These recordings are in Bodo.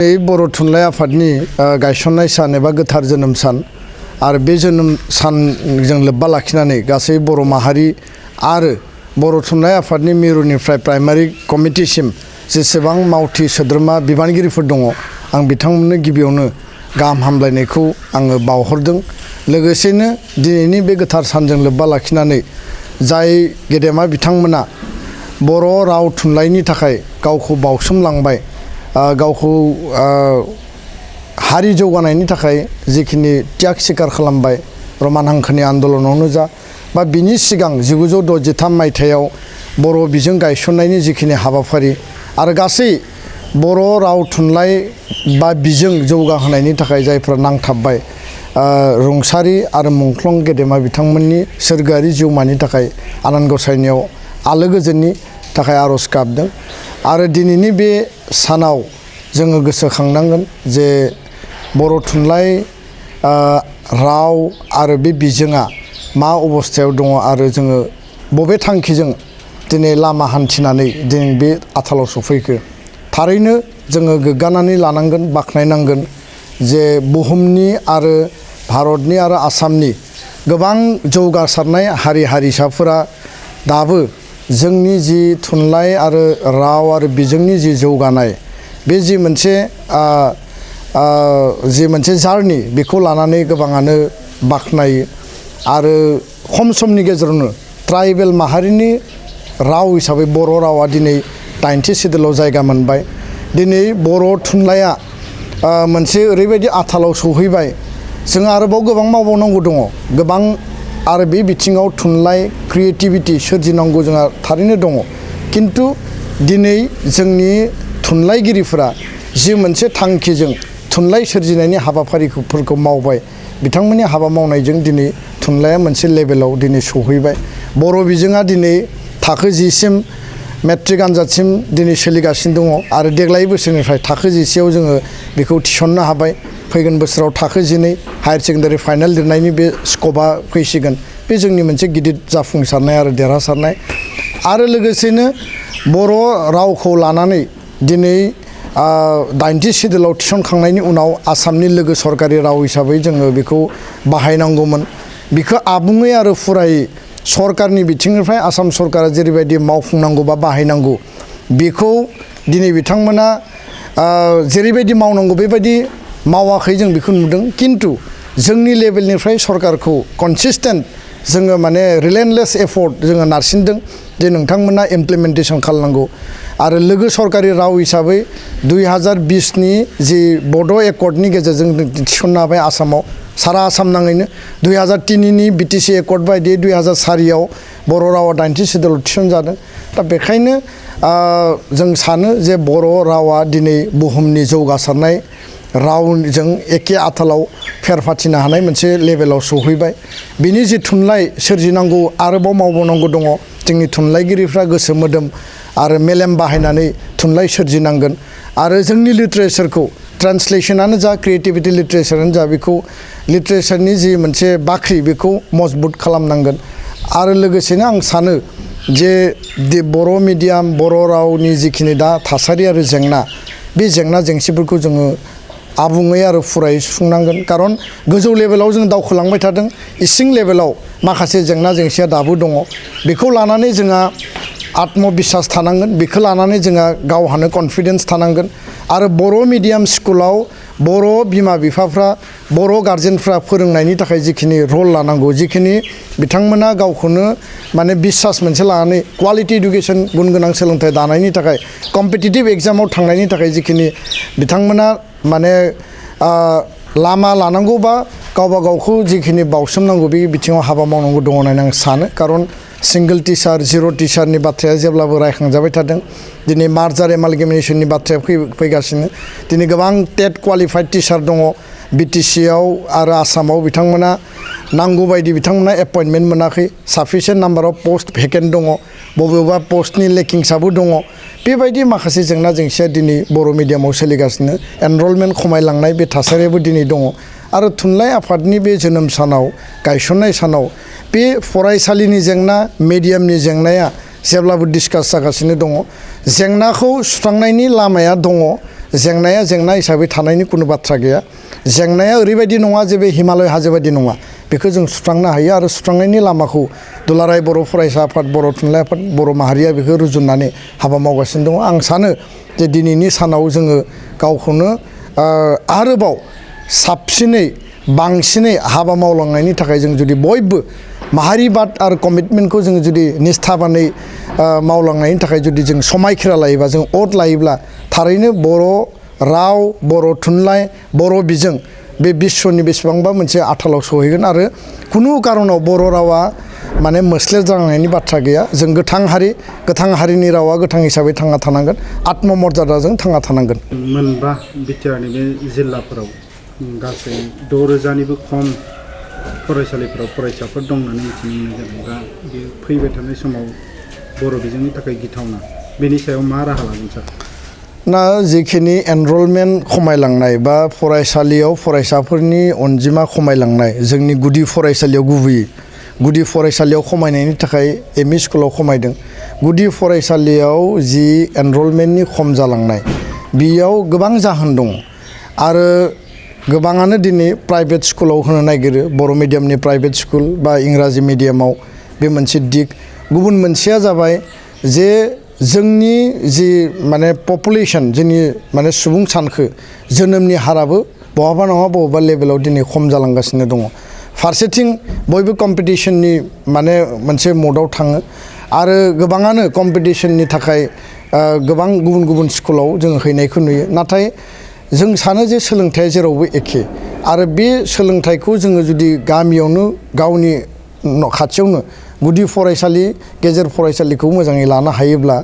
बर' थुनलाइ आफादनि गायसननाय सान एबा गोथार जोनोम सान आरो बे जोनोम सानजों लोब्बा लाखिनानै गासै बर' माहारि आरो बर' थुनलाइ आफादनि मिरुनिफ्राय प्राइमारि कमिटिसिम जेसेबां मावथि सोद्रोमा बिबानगिरिफोर दङ आं बिथांमोननो गिबियावनो गाहाम हामलायनायखौ आङो बावहरदों। लोगोसेनो दिनैनि बे गोथार सानजों लोब्बा लाखिनानै जाय गेदेमा बिथांमोना बर' राव थुनलाइनि थाखाय गावखौ बावसोमलांबाय, गावखौ हारि जौगानायनि थाखाय जिखिनि त्याग स्वीकार खालामबाय, रमान हांखोनि आन्दलनावनो जा बा बिनि सिगां 1963 मायथाइयाव बर' बिजों गायसननायनि जिखिनि हाबाफारि आरो गासै बर' राव थुनलाइ बा बिजों जौगाहोनायनि थाखाय जायफ्रा नांथाबबाय, रुंसारि आरो मुंख्लं गेदेमा बिथांमोननि सोरगोआरि जिउमानि थाखाय आनान गसाइनियाव आलो गोजोननि थाखाय आर'ज गाबदों। आरो दिनैनि बे सानाव जोङो गोसोखांनांगोन जे बर' थुनलाइ राव आरो बे बिजोङा मा अबस्थायाव दङ आरो जोङो बबे थांखिजों दिनै लामा हान्थिनानै दिनै बे आथालाव सफैखो। थारैनो जोङो गोग्गानानै लानांगोन, बाख्नायनांगोन जे बुहुमनि आरो भारतनि आरो आसामनि गोबां जौगासारनाय हारि हारिसाफोरा दाबो जोंनि जि थुनलाइ आरो राव आरो बिजोंनि जि जौगानाय, बे जि मोनसे जार्नि बेखौ लानानै गोबाङानो बाख्नायो। आरो खम समनि गेजेरावनो ट्राइबेल माहारिनि राव हिसाबै बर' रावा दिनै 90 सिदुलाव जायगा मोनबाय। दिनै बर' थुनलाइया मोनसे ओरैबायदि आथालाव सौहैबाय, जों आरोबाव गोबां मावबावनांगौ दङ। गोबां आरो बे बिथिङाव थुनलाइ क्रिएटिभिटि सोरजिनांगौ जोंहा थारैनो दङ। किन्तु दिनै जोंनि थुनलाइगिरिफोरा जि मोनसे थांखिजों थुनलाइ सोरजिनायनि हाबाफारिफोरखौ मावबाय, बिथांमोननि हाबा मावनायजों दिनै थुनलाइया मोनसे लेभेलाव दिनै सौहैबाय। बर' बिजोङा दिनै थाखो 10 सिम मेट्रिक आनजादसिम दिनै सोलिगासिनो दङ आरो देग्लाय बोसोरनिफ्राय थाखो 10आव जोङो बेखौ थिसननो हाबाय। फैगोन बोसोराव थाखो 12 हायार सेकेन्डारि फाइनाल लिरनायनि बे स्क'पआ फैसिगोन। बे जोंनि मोनसे गिदिर जाफुंसारनाय आरो देरहासारनाय। आरो लोगोसेनो बर' रावखौ लानानै दिनै 90 सिदुलाव थिसनखांनायनि उनाव आसामनि लोगो सरकारि राव हिसाबै जोङो बेखौ बाहायनांगौमोन। बेखौ आबुङै आरो फुरायै सरकारनि बिथिंनिफ्राय आसाम सरकारा जेरैबायदि मावफुंनांगौ बा बाहायनांगौ, बेखौ दिनै बिथांमोना जेरैबायदि मावनांगौ बेबायदि मावाखै, जों बेखौ नुदों। किन्तु जोंनि लेभेलनिफ्राय सरकारखौ कनसिस्टेन्ट जोङो माने रिलेन्टलेस एफर्ट जोङो नारसिनदों जे नोंथांमोना इमप्लिमेन्टेसन खालामनांगौ। आरो लोगो सरकारि राव हिसाबै 2020नि जि बड' एकर्डनि गेजेरजों थिसननो हाबाय आसामाव, सारा आसाम नाङैनो। 2003नि बिटिसि एकर्ड बायदियै 2004आव बर' रावा 90 सिदुलाव थिसनजादों। दा बेखायनो जों सानो जे बर' रावा दिनै बुहुमनि जौगासारनाय रावजों एखे आथालाव फेर फाथिनो हानाय मोनसे लेभेलाव सौहैबाय। बिनि जि थुनलाइ सोरजिनांगौ आरोबाव मावबावनांगौ दङ। जोंनि थुनलाइगिरिफ्रा गोसो मोदोम आरो मेलेम बाहायनानै थुनलाइ सोरजिनांगोन। आरो जोंनि लिटारेचारखौ ट्रान्सलेसनानो जा, क्रिएटिभिटि लिटारेचारानो जा, बेखौ लिटारेचारनि जि मोनसे बाख्रि बेखौ मजबुत खालामनांगोन। आरो लोगोसेनो आं सानो जे बर' मिडियाम, बर' रावनि जिखिनि दा थासारि आरो जेंना, बे जेंना जेंसिफोरखौ जोङो आबुङै आरो फुरायै सुफुंनांगोन। खारन गोजौ लेभेलाव जों दावखोलांबाय थादों, इसिं लेभेलाव माखासे जेंना जेंसिया दाबो दङ। बेखौ लानानै जोंहा आत्मबिसास थानांगोन, बेखौ लानानै जोंहा गावहानो कनफिडेन्स थानांगोन। आरो बर' मिडियाम स्कुलाव बर' बिमा बिफाफ्रा, बर' गार्जेनफ्रा फोरोंनायनि थाखाय जिखिनि रल लानांगौ, जिखिनि बिथांमोना गावखौनो माने बिसास मोनसे लानानै क्वालिटि इडुकेसन, गुन गोनां सोलोंथाइ दानायनि थाखाय, कम्पिटिटिभ एग्जामाव थांनायनि थाखाय जिखिनि बिथांमोना माने लामा लानांगौ बा गावबा गावखौ जिखिनि बावसोमनांगौ, बे बिथिङाव हाबा मावनांगौ दङ होननानै आं सानो। खारन सिंगल टिचार, जिर' टिचारनि बाथ्राया जेब्लाबो रायखांजाबाय थादों। दिनै मार्जार एमालगेमेसननि बाथ्राया फैगासिनो। दिनै गोबां टेट क्वालिफाइड टिचार दङ बिटिसिआव आरो आसामाव। बिथांमोना नांगौ बायदि बिथांमोना एपइन्टमेन्ट मोनाखै। Sufficient number of post vacant दङ, बबेबा पस्टनि लेकिंसाबो दङ। बेबायदि माखासे जेंना जेंसिया दिनै बर' मिडियामाव सोलिगासिनो। एनरलमेन्ट खमायलांनाय बे थासारियाबो दिनै दङ। आरो थुनलाइ आफादनि बे जोनोम सानाव, गायसननाय सानाव बे फरायसालिनि जेंना, मिडियामनि जेंनाया जेब्लाबो डिसकास जागासिनो दङ। जेंनाखौ सुस्रांनायनि लामाया दङ, जेंनाया जेंना हिसाबै थानायनि कुनु बाथ्रा गैया जेंनाया ओरैबायदि नङा जे बे हिमालय हाजो बायदि नङा बेखौ जों सुस्रांनो हायो आरो सुस्रांनायनि लामाखौ दुलाराय बर' फरायसा आफाद बर' थुनलाइ आफाद बर' माहारिया बेखौ रुजुननानै हाबा मावगासिनो दङ आं सानो जे दिनैनि सानाव जोङो गावखौनो आरोबाव साबसिनै बांसिनै हाबा मावलांनायनि थाखाय जों जुदि बयबो माहारिबाद आरो कमिटमेन्टखौ जोङो जुदि निस्थाबानै मावलांनायनि थाखाय जुदि जों समायखिरा लायोबा जों अट लायोब्ला थारैनो बर' राव बर' थुनलाइ बर' बिजों बे बिश्वनि बेसेबांबा मोनसे आथालाव सहैगोन आरो खुनु कारनाव बर' रावा माने मोस्लेर जानायनि बाथ्रा गैया जों गोथां हारिनि रावा गोथां हिसाबै थांना थानांगोन आत्ममर्यादाजों थांना थानांगोन मोनबा बिटिआरनि बे जिल्लाफोराव गासै 6,000निबो खम फरायसालिफोराव फरायसाफोर दं होननानै मिथिनो मोननाय जादों दा बे फैबाय थानाय समाव बर' बिजोंनि थाखाय गिथावना बेनि सायाव मा राहा लागोन सार ना जिखिनि एनरलमेन्ट खमायलांनाय बा फरायसालियाव फरायसाफोरनि अनजिमा खमायलांनाय जोंनि गुदि फरायसालियाव गुबैयै गुदि फरायसालियाव खमायनायनि थाखाय एमइ स्कुलाव खमायदों गुदि फरायसालियाव जि एनरलमेन्टनि खम जालांनाय बेयाव गोबां जाहोन दङ आरो गोबाङानो दिनै प्राइभेट स्कुलाव होनो नागिरो बर' मिडियामनि प्राइभेट स्कुल बा इंराजि मिडियामाव बे मोनसे दिग गुबुन मोनसेया जाबाय जे जोंनि जि माने पपुलेसन जोंनि माने सुबुं सानखो जोनोमनि हाराबो बहाबा नङा बहाबा लेभेलाव दिनै खम जालांगासिनो दङ फारसेथिं बयबो कम्पिटिशननि माने मोनसे मदाव थाङो आरो गोबाङानो कम्पिटिशननि थाखाय गोबां गुबुन गुबुन स्कुलाव जों हैनायखौ नुयो नाथाय जों सानो जे सोलोंथाइया जेरावबो एखे आरो बे सोलोंथाइखौ जोङो जुदि गामियावनो गावनि खाथियावनो गुदि फरायसालि गेजेर फरायसालिखौ मोजाङै लानो हायोब्ला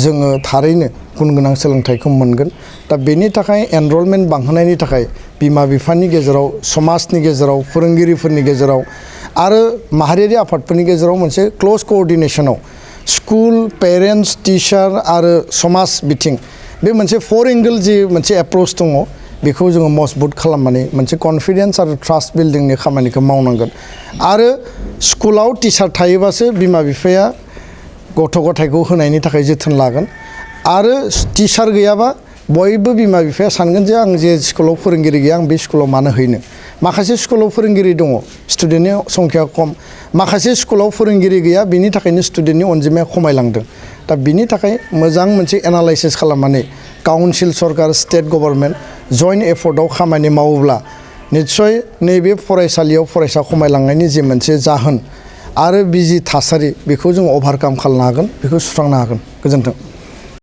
जोङो थारैनो गुन गोनां सोलोंथाइखौ मोनगोन दा बेनि थाखाय एनरलमेन्ट बांहोनायनि थाखाय बिमा बिफानि गेजेराव समाजनि गेजेराव फोरोंगिरिफोरनि गेजेराव आरो माहारियारि आफादफोरनि गेजेराव मोनसे क्ल'ज क'अर्डिनेशनाव स्कुल पेरेन्टस टिचार आरो समाज बिथिं बे मोनसे 4 एंगल जि मोनसे एप्रोच दङ बेखौ जोङो मजबुत खालामनानै मोनसे कनफिडेन्स आरो ट्रास्ट बिल्डिंनि खामानिखौ मावनांगोन आरो स्कुलाव टिचार थायोबासो बिमा बिफाया गथ' गथायखौ होनायनि थाखाय जोथोन लागोन आरो टिचार गैयाबा बयबो बिमा बिफाया सानगोन जे आं जे स्कुलाव फोरोंगिरि गैया आं बे स्कुलाव मानो हैनो माखासे स्कुलाव फोरोंगिरि दङ स्टुडेन्टनि संख्या खम माखासे स्कुलाव फोरोंगिरि गैया बिनि थाखायनो स्टुडेन्टनि अनजिमाया खमायलांदों दा बिनि थाखाय मोजां मोनसे एनालाइसिस खालामनानै काउन्सिल सरकार स्टेट गभर्नमेन्ट जइन्ट एफर्टआव खामानि मावोब्ला निस्सय नैबे फरायसालियाव फरायसा खमायलांनायनि जे मोनसे जाहोन आरो बिजि थासारि बेखौ जों अभारकाम खालामनो हागोन बेखौ सुस्रांनो हागोन गोजोन्थों